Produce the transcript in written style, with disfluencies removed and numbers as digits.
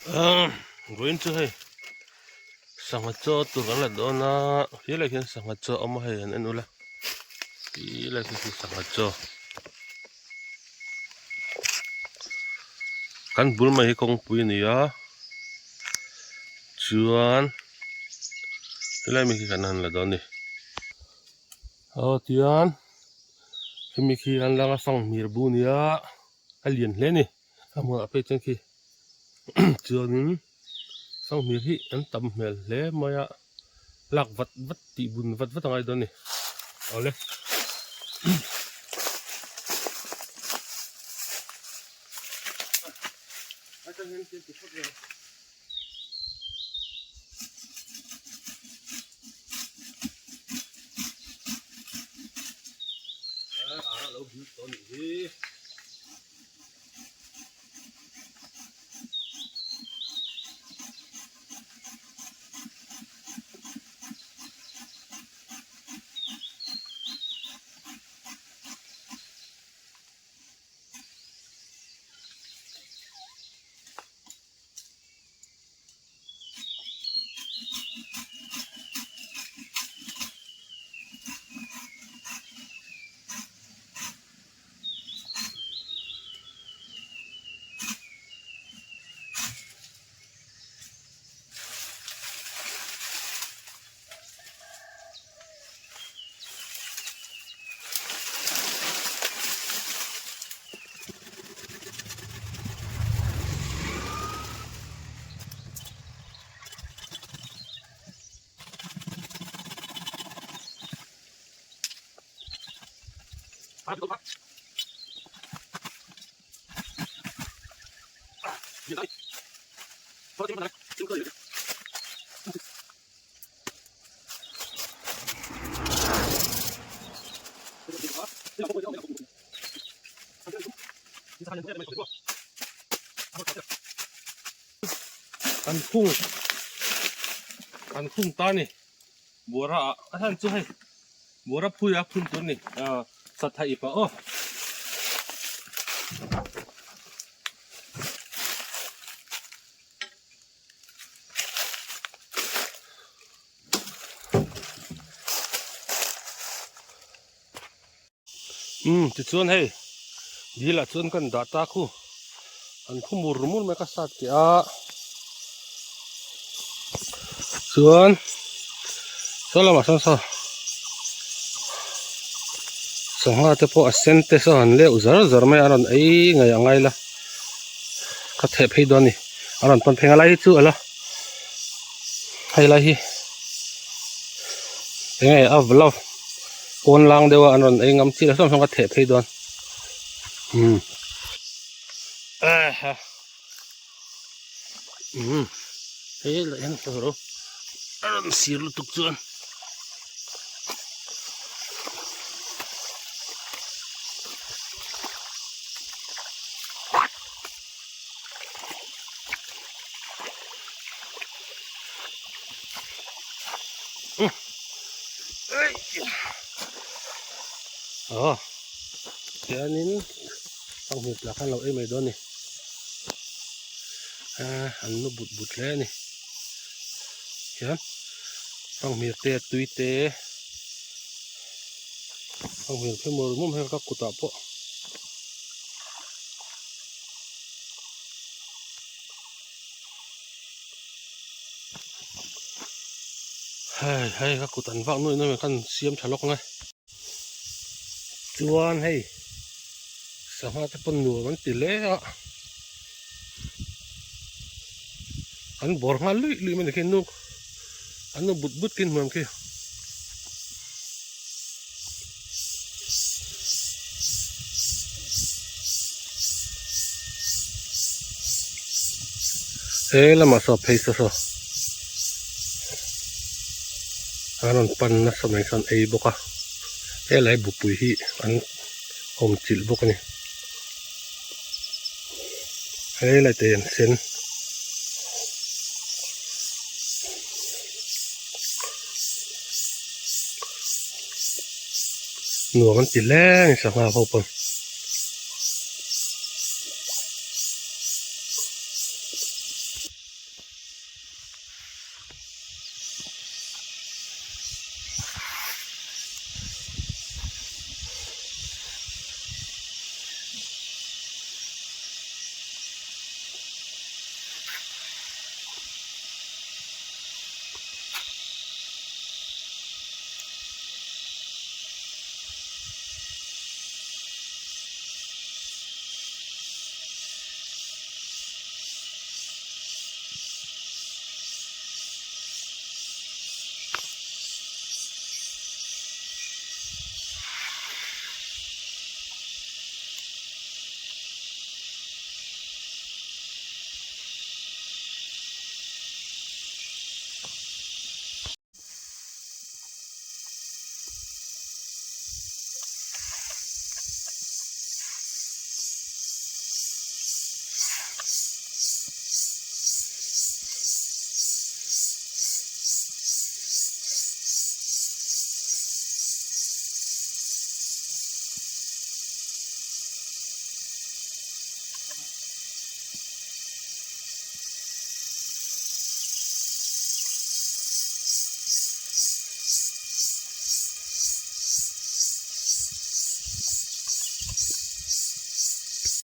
Vawiin chu hei sangha chaw tur kan la dawn a helaiah hian sangha chaw a awm a hei han en ula helai khi sangha chaw kan bul mai hi kawngpui a ni a chuan helai mi khi kan han la dawn a ni aw tian hemi khi an langa fanghmir bu a ni a a lian hle a ni. A hmunah phei chuan khi chuanin fanghmir hi an tam hmel hle mai a lak vat vat tih bun vat vat a ngai dawn a ni awle. An khung an khung ta a ni buara ah a chhan chu hei buara phui a khung tur a ni ah satha ip ah aw. Umm tichuan hei dil ah chuan kan dah ta khu an khu mur mur mai ka sat teh a chuan saw lamah sawn saw sangha te pawh a sen te saw han leuh zar zar mai a a rawn ei ngei a ngai la ka theh phei dawn a ni a rawn pan phei a lai hi chu a la hei lai hi enge a la pawn lang deuh a an rawn ei ngam chiah lo sawn sawn ka theh phei dawn umm aha umm hei lah hian ka ro a rawn sir lutuk chuan. Aw tianin fanghmir tla khan lo ei mai dawn a ni ah an nu but but hle a ni hian fanghmir te tui te fanghmir phei mur mum hei ka kutah pawh. Hei hei ka kut an vak nuai nuai mai khan siam tha lawk ang e. Chuan hei sangha te pawn nuam an ti hle a. An bawr nghal luih luih mai ni khi nu an nu but but khi hmuam khi. He lamah saw phei saw saw a rawn pan nasa mai chuan ei bawk a helai bupui hi an awm chilh bawk a ni helai te an sen. Nuam an ti hle a ni sangha ho pawn.